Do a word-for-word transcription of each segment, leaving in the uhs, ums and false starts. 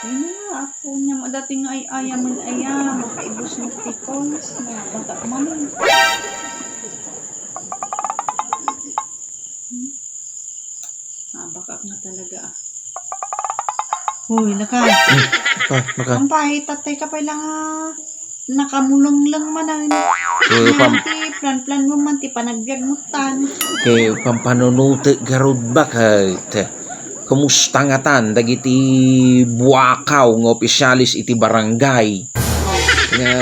Ay na, apo niya, madati nga ay ayaman aya, makaibus mo ti points, na bata man. Hmm? Ah, baka nga talaga, ah. Uy, naka. Maka, maka. Ang pahit, tatay ka pa lang, ah. Nakamulunglung manen. So, pam- Ti plan-plan mo man, ti panagbiag mo tan. Kay pampanunutek garud baket. Kumusta ngatan dagiti buakaw nga opisyales iti barangay nga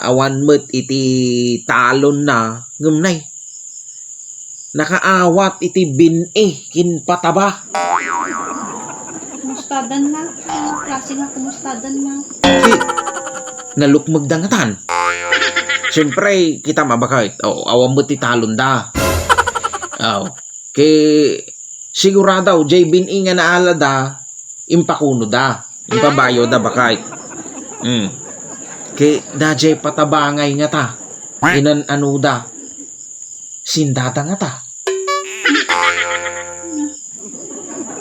awan met iti talonna ngem nay nakaawat iti bin-i ken pataba. Kumustadan nga? Ano klase nga kumustadan nga? Ti nalukmegda ngatan. Siyempre, kita mabaket. O, awan met ti talonda. Aw. Ke, sigurado, jay bin-i nga naalada, impakunoda. Impabayoda, baket. Hmm. Ke, dajay patabangay ngata. Inan-anoda. Sindada ngata.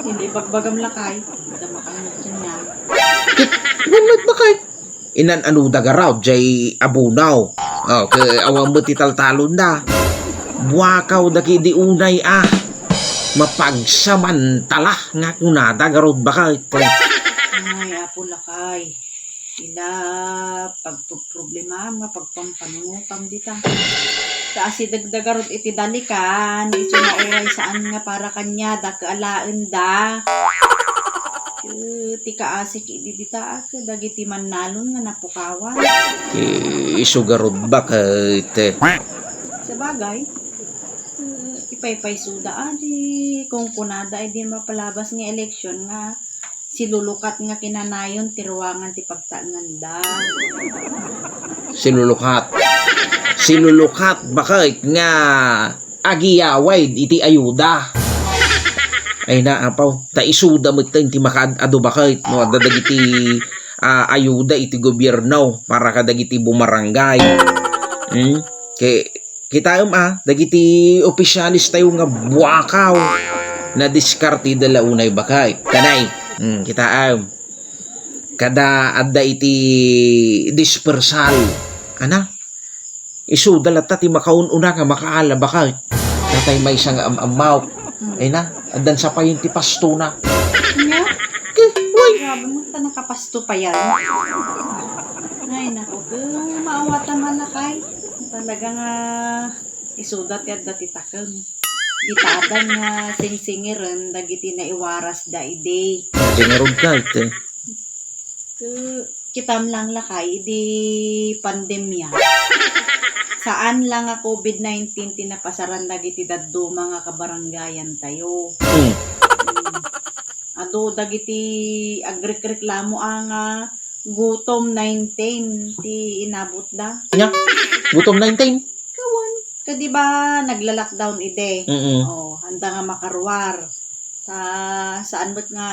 Hindi ibagbagam lakay. Ada makangot yan nga. Ket, wen met baket. Inan-anoda garud jay abunaw. O, ke awan met ti taltalonda. Buakaw dagiti unay a mapagsamantala nga kunada garud baket. Ay, apo lakay. Ila pagproblemaam nga pagpampanunutam dita. Ta asidegda garud iti dalikan, isu nga uray saan nga para kaniada, ke alaenda. Ke, ti kaasik idi dita, ke dagiti mannalon nga napukawan. Ti isu garud baket. Sabagay, eh, ipaypaysuda, adi, kunkunada, idi mapalabas nga eleksyon nga silulukat nga kinanayon ti ruangan ti pagtaenganda. Silulukat. Silulukat, baket nga agiyawid iti ayuda. Ay na, apaw. Ta isuda metten ti makaad-adu baket no adda dagiti, ah, ayuda iti gobierno para kadagiti bumarangay. Hmm? Ke-, kitaem a, dagiti opisyales tayo nga buakaw. Nadiskartida la unay baket. Kanay. Hmm, kitaem. Kada adda iti dispersal. Ana? Isuda latta ti makaun-una nga makaala baket. Tatay maysa nga am-ammaw. Hmm. Ay na, addan sapayen ti pastona. Nya? Ke, uy. Grabe mo, ta nakapasto pa yan. Ay, naku, ke, maawatan man na kay. Talaga nga isuda ti adda ti takem. Ditadan nga singsingiren dagiti naiwarasda idi. Di ngarud ka, ite. Ke-, kitam lang lakay, idi pandemya. Saan lang nga covid nineteen ti napasaran dagiti dadduma nga kabarangayan tayo. Hmm. Hmm. Adu dagiti agrekreklamo a nga gutom nineteen ti inabutda. Nya? Gutom nineteen? Kawan. Kadi ba nagla-lockdown idi? Mm-mm. Oh, anda nga makaruar. Ta, saan met nga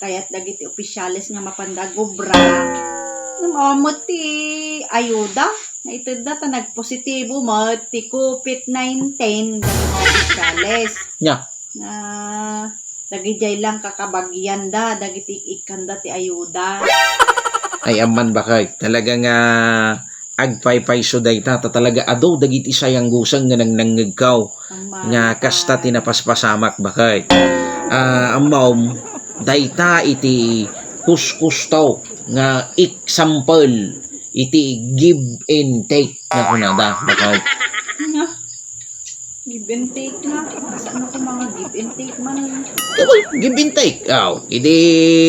kayat dagiti opisyales nga mapanda agobra. Ngem awan met ti ayuda nga itedda ta nagpositibo met ti covid nineteen dagiti opisyales. Nya. Nga dagidiay lang kakabagianda dagiti ik-ikkanda ti ayuda. Ay, amman baket. Talaga nga agpaypayso dayta, ta talaga adu dagiti sayanggusen nga nangnangngegkaw. Nga kasta ti napaspasamak, baket. Ah, ammom, dayta iti kuskustaw nga example iti give and take nga kunada, baket. Nga, give and take na. Saan ako mga give and take man? Give and take. Aw, idi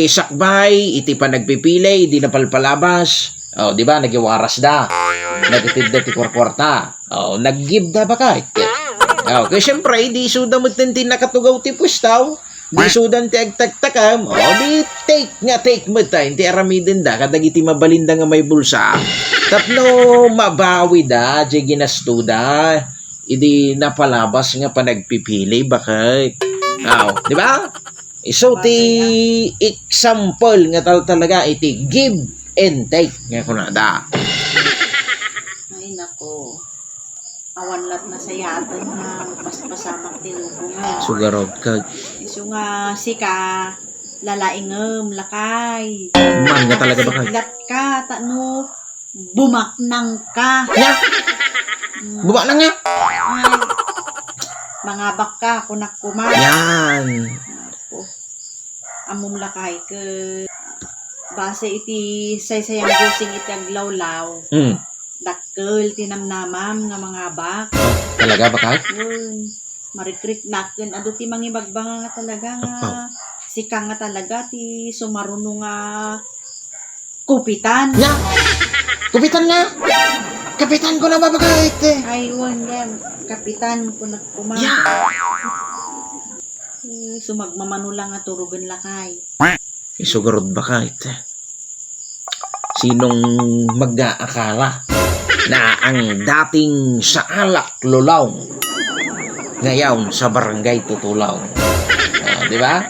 sakbay, iti panagpipili, idi napalpalabas. Oh, di ba? Nagiwarasda. Nagitidda ti kwarkwarta. Oh, nag-give da baket. Oh, kay siyempre, di isuda met ti nakatugaw ti puestaw. Di isudan ti agtaktakam. Oh, di take nga take met ti aramiden da kadagiti mabalinda nga may bulsa. Tapno mabawi da, di ginasto da. Idi napalabas nga panagpipili, baket. Oh, di ba? So, ti example nga tal-, talaga iti give and take nga kunada. Ay, nako. Awan lat nasayaten nga paspasamak ti lubong nga. Sugarod ka. Isu nga sika, Lalaingem, lakay. Maan nga talaga, bakay. Siglat ka, ta no bumaknang ka. Nya? Mm. Bumaknang nga? Ay, mangabak ka, kunak kuma. Yan. Apo. Ammom, lakay, ket base iti saysayang gusing iti aglawlaw, Hmm. dakkel ti namnamam nga mangabak. Talaga, bakay? Wen, marikriknak ken adu ti mangibagbanga nga talaga nga Apaw. sika nga talaga ti sumaruno nga kupitan. Nya? Kupitan nga? Kapitan ko na, babakay, te. Ay, wen, dem. Kapitan, kunak kuma. Ya. Eh, sumagmamano lang nga turugen, lakay. Isu garud, bakay, te. Sinong mag-aakala na ang dating sa Alak Lulaw ngayon sa Barangay Tutulaw? Ah, di ba?